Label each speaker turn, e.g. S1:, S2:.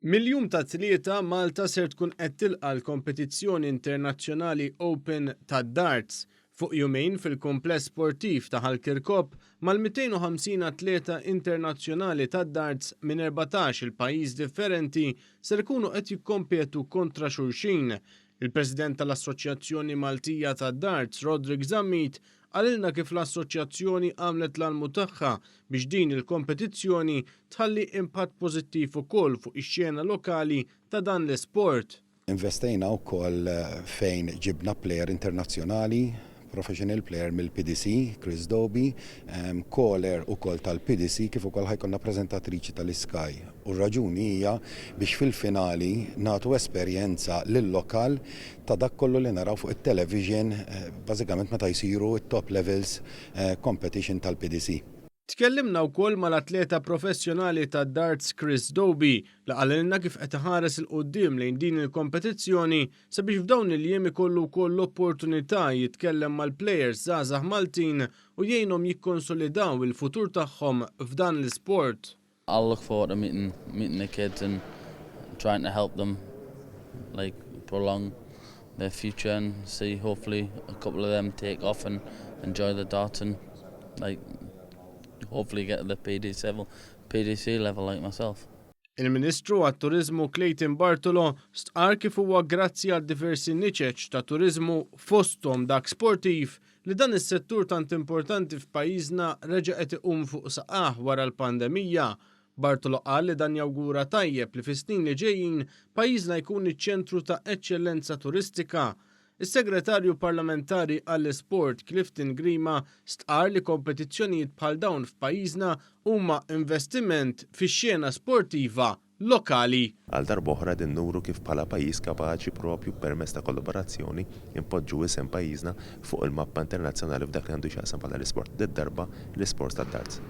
S1: Mill-jum tat-Tlieta, Malta ser tkun qed tilqa' l-kompetizzjoni internazzjonali Open tad-Darts. Fuq jumejn fil-kumpless sportiv ta' Ħal Kirkop, mal-250 atleta internazzjonali tad-darts minn 14 il-pajjiż differenti ser ikunu qed jikkompetu kontra xulxin. Il-President tal-Assoċjazzjoni Maltija tad-Darts, Roderick Zammit, qalilna kif l-assoċjazzjoni għamlet l-almu tagħha biex din il-kompetizzjoni tħalli impatt pożittiv ukoll fuq ix-xena lokali ta' dan l-isport.
S2: Investejna wkoll fejn ġibna player internazzjonali, professional player mill-PDC, Chris Dobey, caller ukoll tal-PDC kif ukoll ħa jkollna preżentatriċi tal-Sky. U r-raġuni hija biex fil-finali nagħtu esperjenza lil-lokal ta' dak kollu li naraw fuq it-television bażikament meta jsiru t-top levels competition tal-PDC.
S1: Tkellimna wkoll mal-atleta professjonali tad-darts Chris Dobey li qalilna kif qed iħares 'il quddiem lejn din il-kompetizzjoni sabiex f'dawn il-jiem ikollu wkoll l-opportunità jitkellem mal-plejers żgħażagħ Maltin u jgħinhom jikkonsolidaw il-futur tagħhom f'dan l-isport.
S3: I look forward to meeting meeting the kids and trying to help them like prolong their future and see hopefully a couple of them take off and enjoy the dart and like hopefully get to the PDC level, PDC level like myself.
S1: Il-Ministru għat-Turiżmu Clayton Bartolo stqarr kif huwa grazzi għal diversi niċeċ ta' turiżmu fosthom dak sportiv li dan is-settur tant importanti f'pajjiżna reġa' qed iqum fuq saqajh wara l-pandemija. Bartolo qal li dan jawgura tajjeb li fis-snin li ġejjin pajjiżna jkun iċ-ċentru ta' eċċellenza turistika. Is-Segretarju Parlamentari għall-Isport Clifton Grima stqarr li kompetizzjonijiet bħal dawn f'pajjiżna huma investiment fix-xena sportiva lokali.
S4: Għal darb'oħra qegħdin nuru kif bħala pajjiż kapaċi propju permezz ta' kollaborazzjoni npoġġu isem pajjiżna fuq il-mappa internazzjonali f'dak li għandu x'jaqsam bħala l-isport, did-darba l-isport tad-darts.